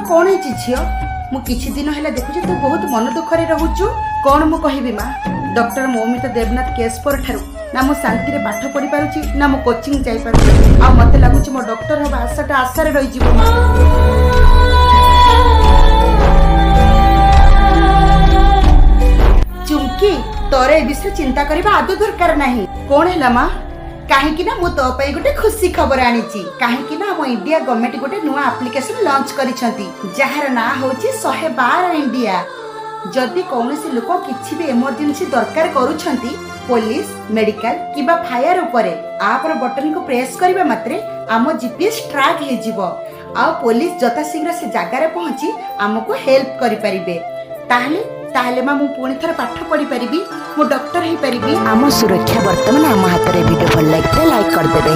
କଣ ହେଇଛି ଝିଅ? ମୁଁ କିଛି ଦିନ ହେଲା ଦେଖୁଛି ତୁ ବହୁତ ମନ ଦୁଃଖରେ ରହୁଛୁ। କଣ ମୁଁ କହିବି ମା, ଡକ୍ଟର ମୌମିତା ଦେବନାଥ କେସ୍ ପରଠାରୁ ନା ମୁଁ ଶାନ୍ତିରେ ପାଠ ପଢି ପାରୁଛି, ନା ମୁଁ କୋଚିଂ ଯାଇପାରୁଛି। ଆଉ ମତେ ଲାଗୁଛି ମୋ ଡକ୍ଟର ହବା ଆଶାଟା ଆଶାରେ ରହିଯିବ ମା। ଚୁମ୍କି, ତୋର ଏ ବିଷୟରେ ଚିନ୍ତା କରିବା ଆଦୌ ଦରକାର ନାହିଁ। କଣ ହେଲା ମା? କାହିଁକି ନା ମୁଁ ତୋ ପାଇଁ ଗୋଟେ ଖୁସି ଖବର ଆଣିଛି। କାହିଁକି ନା ଆମ ଇଣ୍ଡିଆ ଗଭର୍ଣ୍ଣମେଣ୍ଟ ଗୋଟେ ନୂଆ ଆପ୍ଲିକେସନ ଲଞ୍ଚ କରିଛନ୍ତି, ଯାହାର ନାଁ ହଉଛି 112 ଇଣ୍ଡିଆ। ଯଦି କୌଣସି ଲୋକ କିଛି ବି ଏମର୍ଜେନ୍ସି ଦରକାର କରୁଛନ୍ତି, ପୋଲିସ, ମେଡିକାଲ କିମ୍ବା ଫାୟାର ଉପରେ ଆପ୍ର ବଟନକୁ ପ୍ରେସ୍ କରିବା ମାତ୍ରେ ଆମ ଜିପିଏସ୍ ଟ୍ରାକ୍ ହେଇଯିବ ଆଉ ପୋଲିସ ଯଥାଶୀଘ୍ର ସେ ଜାଗାରେ ପହଞ୍ଚି ଆମକୁ ହେଲ୍ପ କରିପାରିବେ। ତାହେଲେ ମା, ମୁଁ ପୁଣି ଥରେ ପାଠ ପଢିପାରିବି, ମୁଁ ଡକ୍ଟର ହେଇପାରିବି। ଆମ ସୁରକ୍ଷା ବର୍ତ୍ତମାନ ଆମ ହାତରେ। ଭିଡ଼ିଓ ଭଲ ଲାଗିଥିଲେ ଲାଇକ୍ କରିଦେବେ।